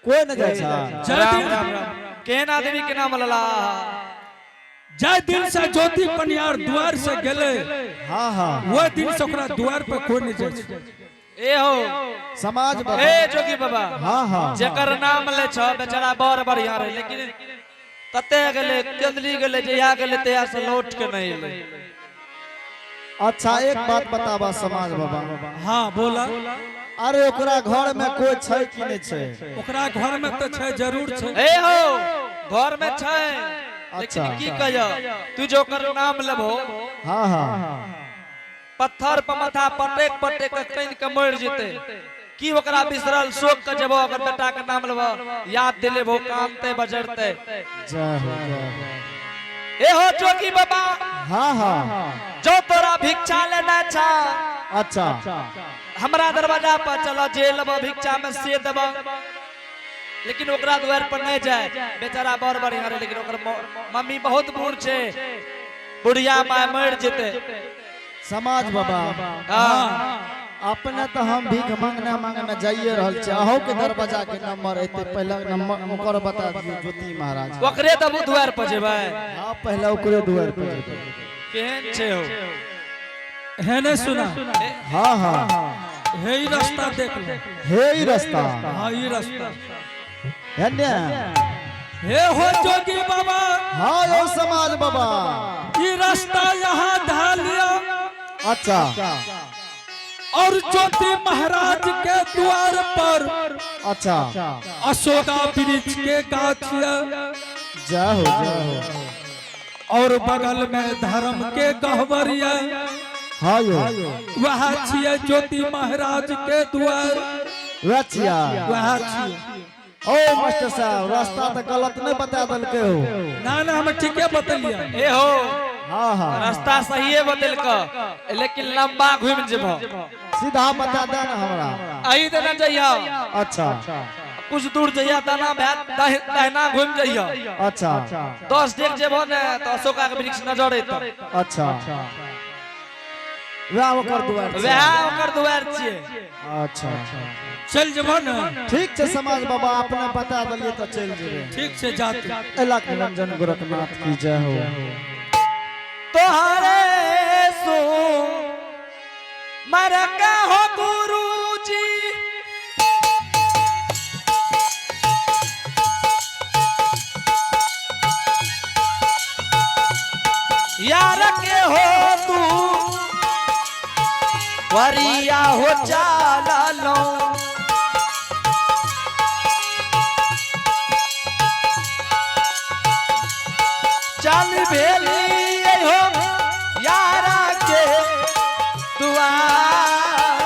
कोई न जाइ छै। जय राम दिन राम राम। केहन आदमी के नाम लला। जय दिन से ज्योति पनियार द्वार से गेले, हाँ हाँ वह दिन से ओकरा द्वार पर कोई नहीं जाइ छै। ए हो समाज बाबा। ए जोगी बाबा, हाँ हाँ जेकर नाम ले छ बेचारा बड़ बढ़िया रहे, लेकिन कते गेले केंदली गेले, जहिया गेले तहिया से लौट के नहीं एले। अच्छा एक बात बताबा समाज बाबा। हाँ बोला। अरे ओकरा घर में कोई छै कि नहीं छै? ओकरा घर में तो छै, जरूर छै। ए हो घर में छै, लेकिन अच्छा। की कहियो, तू जो ओकर नाम लेबो, हाँ हाँ पत्थर पर माथा पटेक पटेक के कानि के मरि जेते। की ओकरा बिसरल शोक के जेबो, अगर बेटा के नाम लेबो याद दिलेबो कानते बजरते। जय हो जय हो। ए हो जोगी बाबा। हाँ हाँ जो तोरा भिक्षा लेना छा, अच्छा हमरा दरवाजा पर चलो, जे लेबो भिक्षा में से देबो, लेकिन ओकरा द्वार पर नहीं जाए। बेचारा बड़ बढ़िया रहे, लेकिन ओकर मम्मी बहुत बूढ़ छे, बुढ़िया माय मर जेते। समाज बाबा। हाँ अपने तो हम भीख मांगने मांगने जाइए रहल छी, अहूँ के दरवाजा के नंबर एते, पहला नंबर ओकर बता दियौ ज्योति महाराज। ओकरे तब द्वार पर जेबै। हाँ पहला ओकरे द्वार पर जेबै। केहन छे हो? है नहीं सुना? हाँ हाँ हे ई रास्ता देख लो। हे ई रास्ता। हाँ ई रास्ता है ने? हे हो जोगी बाबा। हाँ यो समाज बाबा। ई रास्ता यहाँ धा लिया। अच्छा और ज्योति महाराज के द्वार पर अच्छा अशोका वृक्ष के गाछिया जय हो जय हो। और बगल में धर्म के गहवरिया, हाँ यो वह छिए ज्योति महाराज के द्वार। वह छिया। वह छिए। ओ मास्टर साहब, रास्ता तो गलत नहीं बता देलके हो? ना ना, हम ठीके बतलिया। ए हो हाँ हाँ रास्ता सहिए बदल क, लेकिन लंबा घूम जेबो। सीधा बता दे ना हमरा। अही देना जइयो। अच्छा कुछ दूर जइया दाना भैत दहिना घूम जइयो। अच्छा 10 डेग जेबो ने तो अशोका के वृक्ष नजर एतो। अच्छा वह ओकर द्वार छै। वएह ओकर द्वार छिए। अच्छा चल जेबो ने? ठीक छै समाज बाबा, अपने बता देलिए तो चल जेबै। ठीक छै, जाते। इलाक निरंजन गोरखनाथ की जय हो। तोहरे सो मर हो गुरुजी, यार के हो तू वरिया हो चाला लो। चल भेली हो यारा के दुआर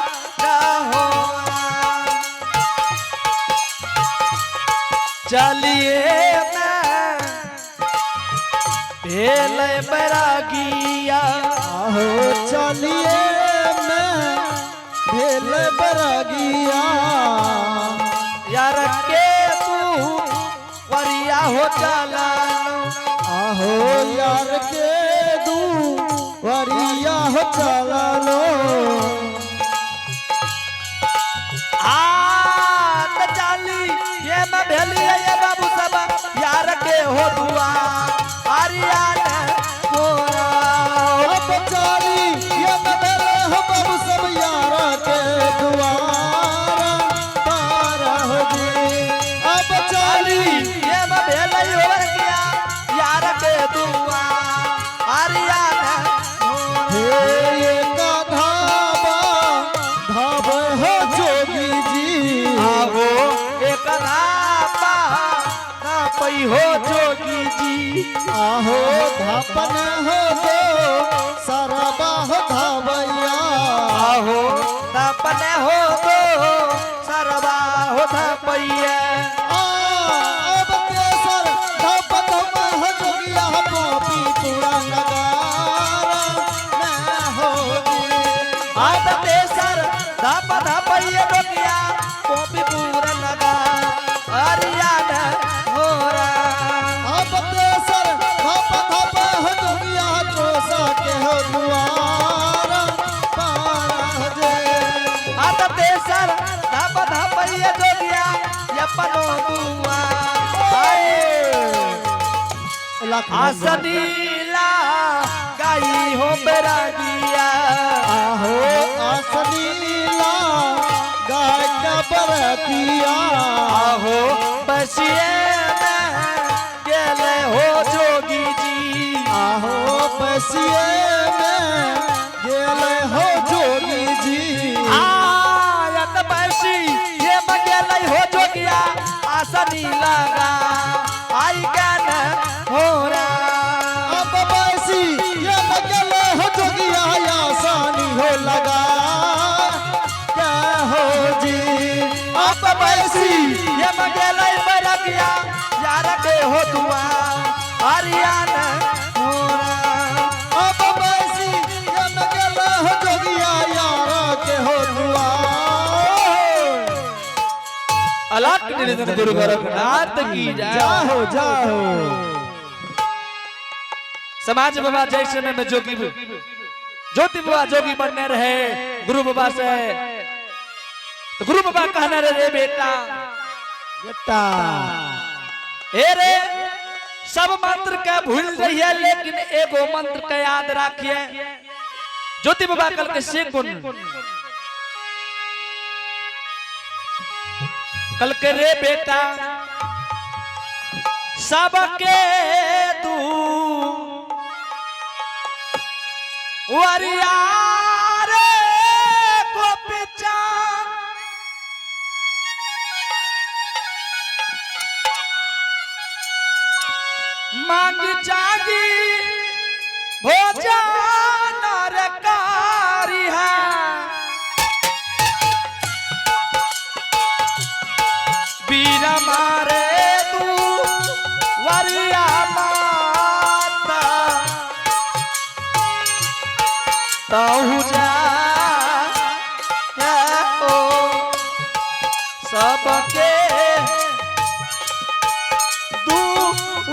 हो, चलिए मैं भेल बैरागिया। आहो चलिए मैं भेल बरगिया। यार के तू वरिया हो चला। आहो यार के दू वरिया हो चललो। आ त चाली ये मैं भेली ये बाबू सब यार के हो दुआ आरिया ने मोरा। अब चली ये मैं भेल हो बाबू सब यार के दुआरा पार हो जी। अब चली ये मैं भेली हो गया यार के दुआ आरिया ने मोरा। हे एक धाबा धाब हो जोगी जी। आवो एक धापा धापई हो जोगी जी। आहो धापन हो दो सरबा हो धावैया। आहो धापन हो दो सरबा हो धापैया। आ, अब तेसर धाप धाप हो जोगिया कॉपी पूरा नगारा मैं हो जी। आद तेसर धाप धापैया जोगिया कॉपी पूरा लगा अरिया न होरा। अब तेसर धाप धाप हो जोगिया चोसा के हो दुआरा पारा हो जे। आद तेसर धाप धापैया जोगिया अपनो अलख आसनीला गाई हो बैरागिया। आहो आसनीला गाय का बरतिया। आहो बसिए में गेले हो जोगी जी। आहो बसिए में गेले हो जोगी जी। आयत बसी ये में गेले हो जोगिया आसनी लगा आई गन हो रा। अब बसी ये में गेले हो जोगिया आसानी हो लगा क्या हो जी। अब बसी ये में गेले बरगिया यार के हो दुआ हरियाणा हो रा। अब बसी ये में गेले हो जोगिया यारा के हो दुआ। अलख निरंजन गुरु गोरखनाथ की जय। जाहो जाहो। समाज बाबा जय समय में जोगी ज्योति बाबा जोगी बनने रहे गुरु बाबा से, तो गुरु बाबा कहना रे रे बेटा, बेटा हे रे सब मंत्र के भूल रही है लेकिन एगो मंत्र के याद रखिए। ज्योति बाबा कल के से कौन कल के रे बेटा सबके तू वरिया रे गोपीचंद मांग जागी भोजन रे कारी है। बीरा मारे तू वरिया माता ताहू जा ओ सबके दू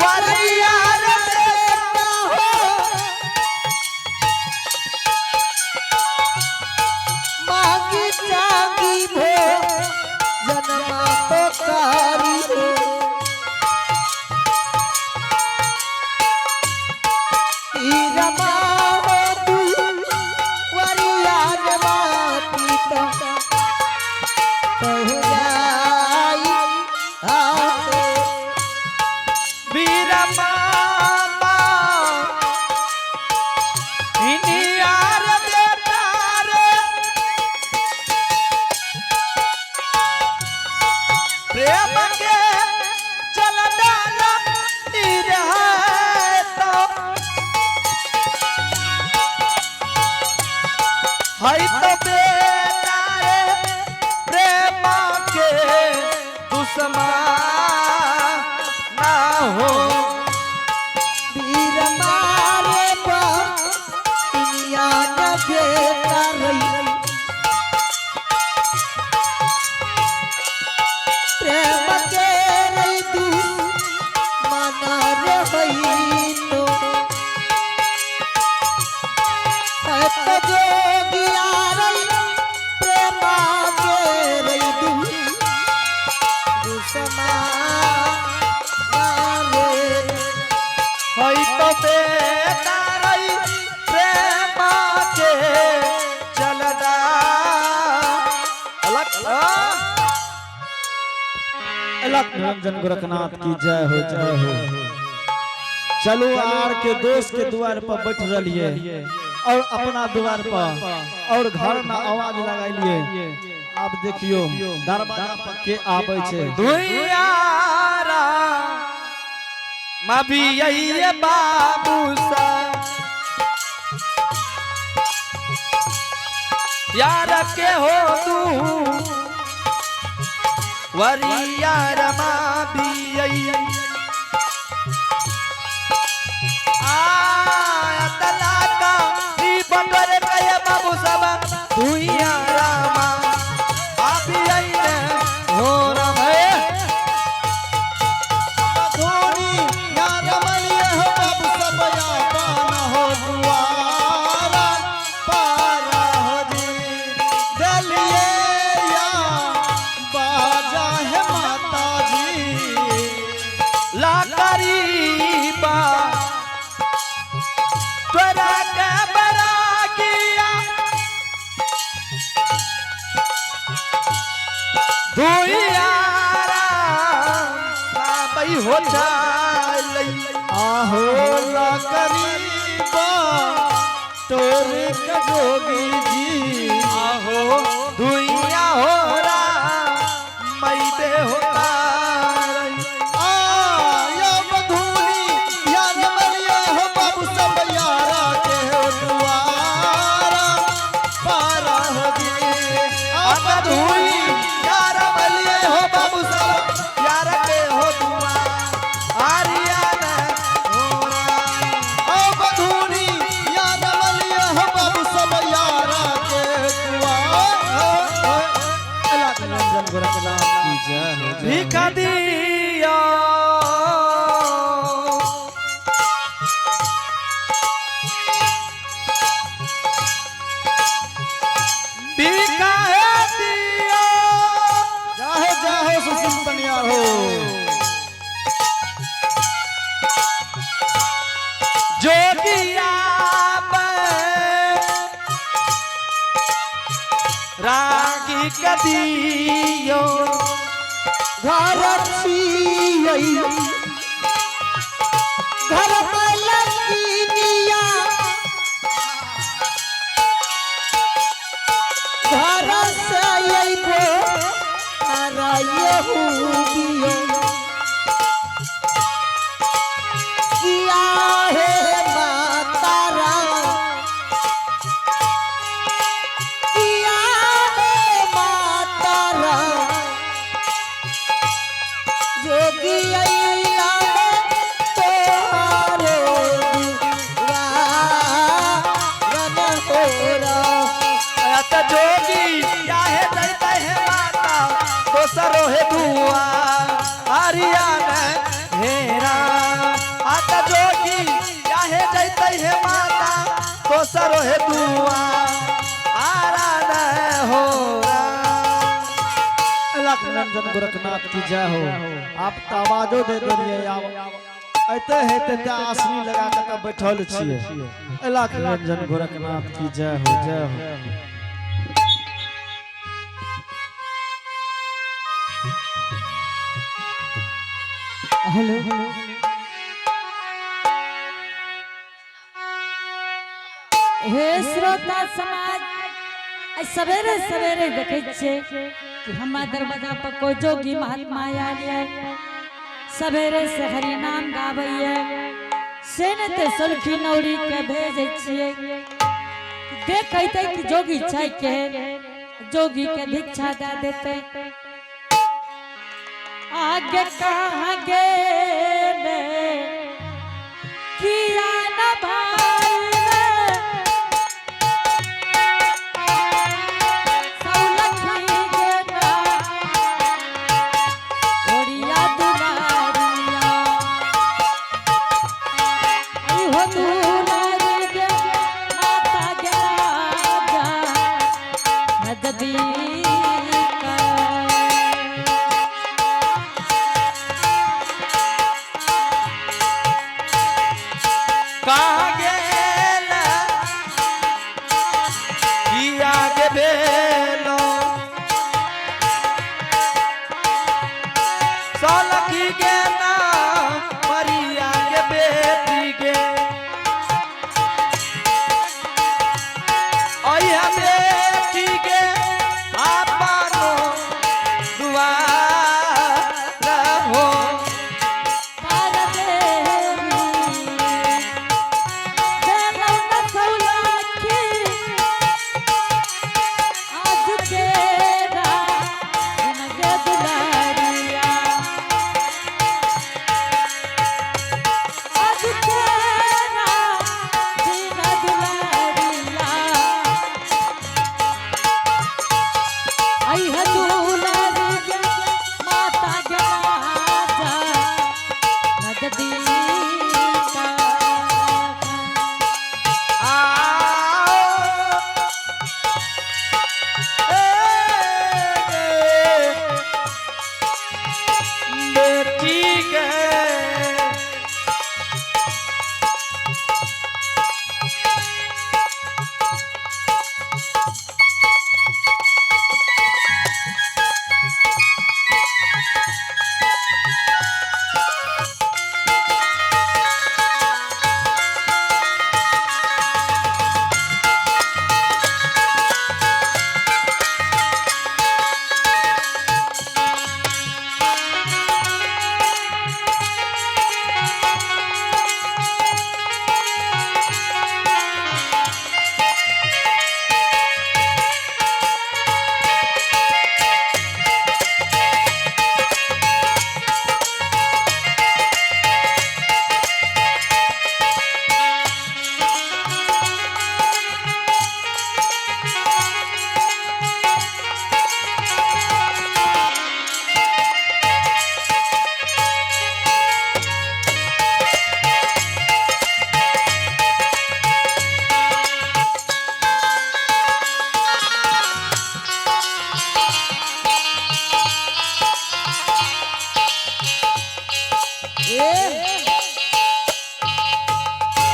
वरिया रे बेटा हो। मांगी चांगी भो जन्मा पोकारी हो। रमा हो तू वरिया रे माती तो कहु जाई आते। वीर मामा इनियार बेटा रे प्रेम के चल डाला तीर है तो है तो बेटा रे प्रेम के दुश्मन ना हो। वीर मारे दुनिया न बेटा रही प्रेम के रही तू मना रही तो है तो जोगिया रही प्रेम के रही तू दुश्मन ना रे। है तो बेटा रही प्रेम के चलदा अलग अलख निरंजन गोरखनाथ की जय हो जय हो। चलो आर के दोस्त के द्वार पर बैठ रहिए और अपना द्वार पर और घर में आवाज लगाइए। आप देखियो दरवाजा पर के आबै छै। दुनियारा मभी यही बाबू सा यार के हो तू वरिया रमा भी यही आया तलाका नी बंदर कये बाबू सब दुनिया रामा आप यही ने हो राम है। धोनी या रमणीय हो बाबू सब यापन हो दुआरा पारा हो जी। दलिए या बाजा है माता जी। हो चालै। आहो लकड़ी बा तोरे के जोगी जी। आहो दुइया हो रा मई बे हो तारै। आया मधुनी या रमलिया हो बाबू सब यारा के हो दुआरा पारा हो गे। आ मधुनी या रमलिया हो बाबू सब यार के हो दुआ आरिया न हो रा। आ मधुनी या रमलिया हो बाबू सब यारा के दुआरा। अल्लाह निरंजन गोरखनाथ की जय हो, जय हो। भिखा दिया भिखा है दिया। जाहो जाहो सुशील बनियार हो। जोगिया रागी कदियो। घर छियै घर में लकीनिया घर से अइबो अरे यहूदियो किया हे माता राम किया हे माता राम जोगी अइला तोहारो दुआरन हो रा। त जोगी याहे जैते है माता दोसरो हे दुआ आरिया न हेरा। आत जोगी याहे जैते है माता दोसरो हे दुआ आरा न हो रा। अलख निरंजन गोरखनाथ की जय हो। आप तऽ आवाजो दे देलियै, आब ऐते हेते ते आसनी लगा के तऽ बैठल छियै। अलख निरंजन गोरखनाथ की जय हो, जय हो। हेलो हे श्रोता समाज, आइ सवेरे सवेरे देखै छियै कि हमरा दरवाजा पर कोई जोगी महात्मा आयल ये, सवेरे से हरि नाम गाबैये, से ने ते सुलखी नौरी के भेजै छियै, देखैतै कि जोगी छै के, जोगी के भिक्षा दए देतै। आगे कहाँ गेले किया न भाई रे, सौलखी गेना ओरिया दुलारिया, आई हो दुलारी गे माता गे राजा नजदीक।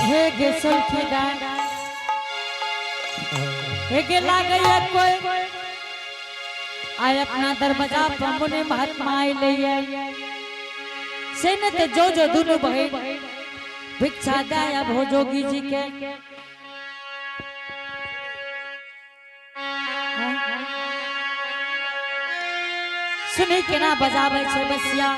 हे गे सलखीदान हे गे लागैया कोई आय अपना दरवाजा पर मुनि महात्मा अइलै से ने ते जो जो दुनू बहिन भिक्षा दे अब हो जोगी जी के। सुनी केना बजाबै छै बसिया।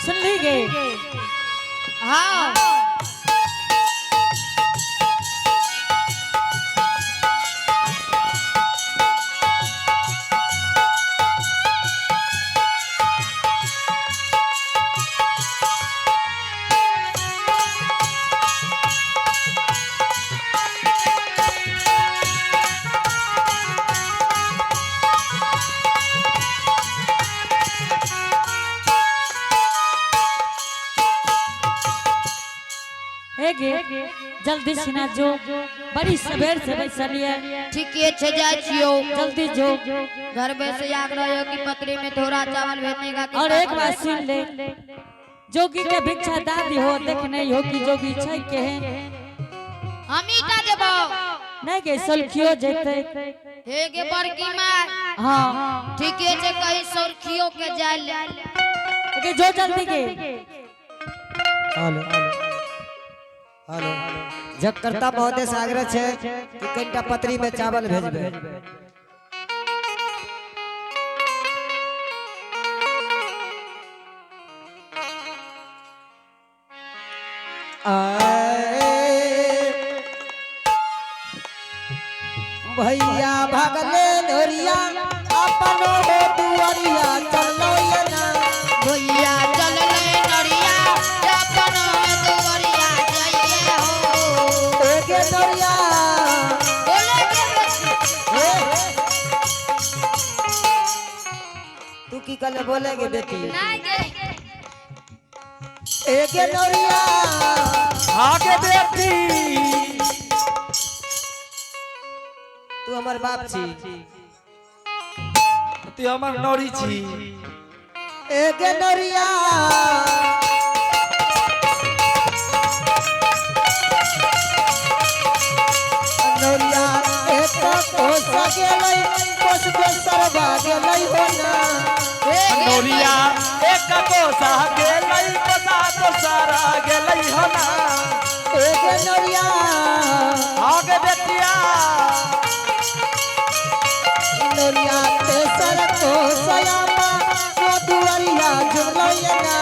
सुनली गे? हाँ। हे गे जल्दी सिना जो, बड़ी सवेर से बैसलिए। ठीके छे, जाइ छियो। जल्दी जो। घर में से याद रहो कि पत्री में थोड़ा चावल भेजने का। और एक बात सुन ले, जोगी के भिक्षा दादी हो देख नहीं हो कि जोगी छै केहन। हम ईटा देबो। नहीं गे सलखियो जेते। हे गे बड़की माय। हाँ। ठीके छे, कहीं सौरखियो के जाय ले। गे जो जल्दी गे। हेलो हेलो, जगकर्ता महोदय से आग्रह छे कि कनिटा पत्री में चावल भेजबे। आए भैया भगले नोरिया अपनो हो दुआरिया चलो ये ना। भैया चलले नरिया अपनो दुआरिया जाइए हो। एगे नोरिया। बोले के बच्ची। ए, तू की कल बोलेगे बेटी? नहीं गे। एगे नोरिया। आगे बेटी। तू हमर बाप छी। तू हमर नौरी छी। एगे नोरिया। नोरिया एक कोस गेलै कोस दोसर गेलै हो ना। नौरिया एक कोसा गेलै कोसा दोसरा गेलै हो ना। एगे नोरिया। आगे बेटिया। नोरिया तेसर कोसयामा ओ दुआरिया जुमलै ना।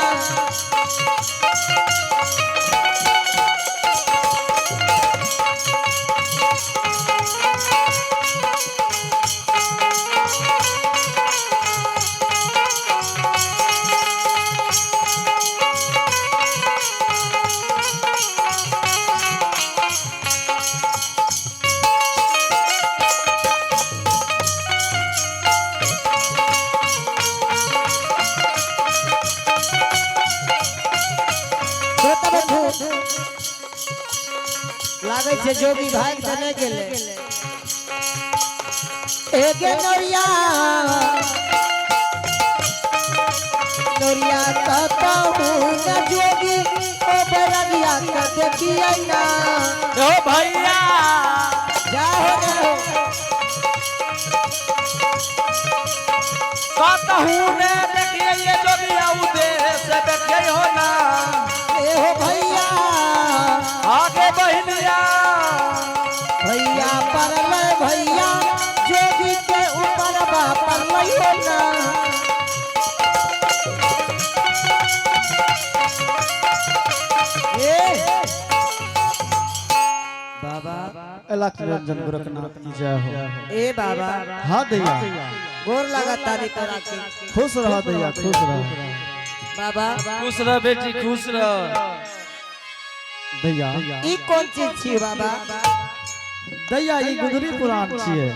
श्रोता बंधु, लागै छै जोगी भाग तऽ नहि गेलै। एगे नोरिया, नोरिया कतहु न जोगी ओ बैरगिया के देखियै ना। ओ भैया। जा हो रे हो। कतहु ने देखिए ये जोगिया उदेश देखिए हो ना। ए हो भैया। आगे बहनिया। भैया परलै भैया जोगी के ऊपर बा परलै हो ना। ए बाबा। अलख निरंजन गोरखनाथ की जय हो। ए बाबा। हाँ दैया। गोर लागत तारी तोरा के। खुश रह दैया, खुश रह। बाबा। खुश रह बेटी, खुश रह। दैया। ई कौन चीज छी बाबा? दैया ई गुदरी पुराण छियै।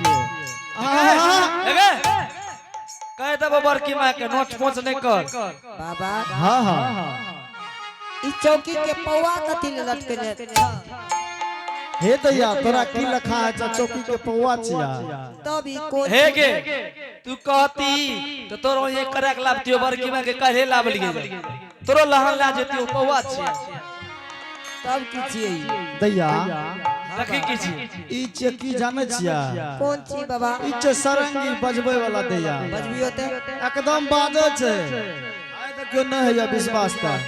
एगे कह देबो बड़की माय के नोच पोच नहीं कर। बाबा। हाँ हाँ। ई चौकी के पौआ कथी ले लटकने हे दैया तोरा की लखा है चा चौकी के पौआ छिया। तब ई कोन हे गे, तू कहती तो तोरो ये करे के लाबतियो, बड़की मां के कहे लाब लिए, तोरो लहन ला जेतियो। पौआ छियै। तब की छियै ई? दैया। देखी की छी? ई छै की जानै छिया? कोन छी बाबा? ई छै सरंगी बजबै वाला दैया। बजबियो ते। एकदम बाजै छै। आइ देखियौ, नहि होइया विश्वास तऽ।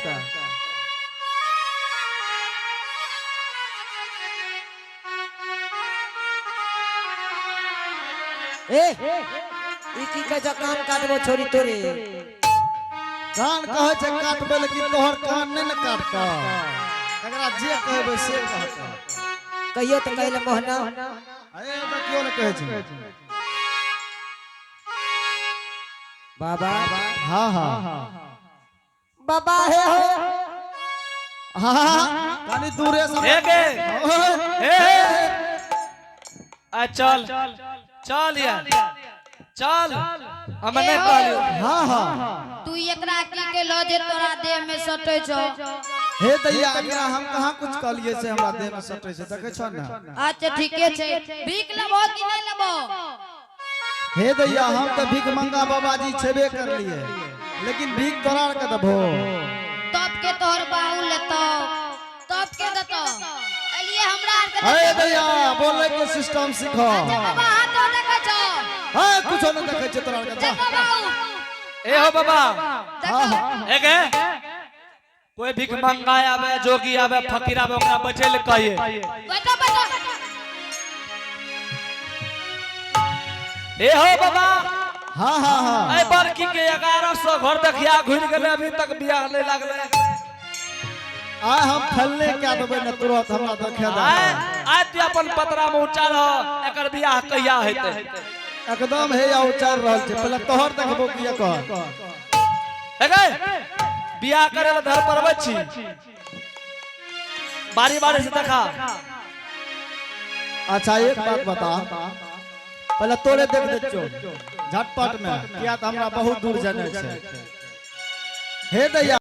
ए, ई की कहै छौ? कान काटबो छोरी तोरे। कान कहै छै काटबै, लेकिन तोहर कान नहि ने काटतौ। एकरा जे कहबै से कहतौ। कहियो तऽ कहले मोहना। अरे, देखियौ ने, कहै छै। बाबा। हाँ हाँ बाबा हे हो। हाँ, कनी दूरे से। हे गे, हे हे, आ चल चल यार, चल, हम नहीं कहलियो। हाँ हाँ तू एकरा की के लो जे तोरा देह में सटे छौ? हे दैया, एकरा हम कहाँ कुछ कहलिए से हमरा देह में सटै छै? देखै छौ ने? अच्छा, ठीके छै। भीख लेबो कि नहीं लेबो? हे दैया, हम तऽ भीख मंगा बाबाजी छेबे करलिए, लेकिन भीख तोरा आर के देबो? तब के तोहर बाहु लेतो, तब के देतो? एलिए हमरा आर के। हे दैया, बोले के सिस्टम सीखो। अच्छा बाबा, हाथ तो देखै छौ? हाँ, कुछो नहीं देखै छै तोरा आर के, जा। देखो बाबू। ए हो बाबा। देखो। हे गे, कोई भीख मंगा आवे, जोगी आवे, फकीर आवे, ओकरा बचे ले कहिए। बैठो बैठो। ए हो बाबा। हाँ हाँ हाँ ए बड़की के 1100 घर देखिया घुर गेले, अभी तक बियाह नहीं लागले। आय हम फलने क्या देबै ने, तुरंत हमरा देखे दे। आय आय, तू अपन पतरा में ऊंचा रह, एकर बियाह कहिया हेतै? एकदम हे या उचार रहल छै, पहिले तोहर देखबो की एकर। हे गे, बियाह करे ला धर परबै छी, बारी बारी से देखा। अच्छा, एक बात बता, पहले तोरे देख दे चो झटपट में, किया तऽ हमरा बहुत दूर जाना छै। हे दैया।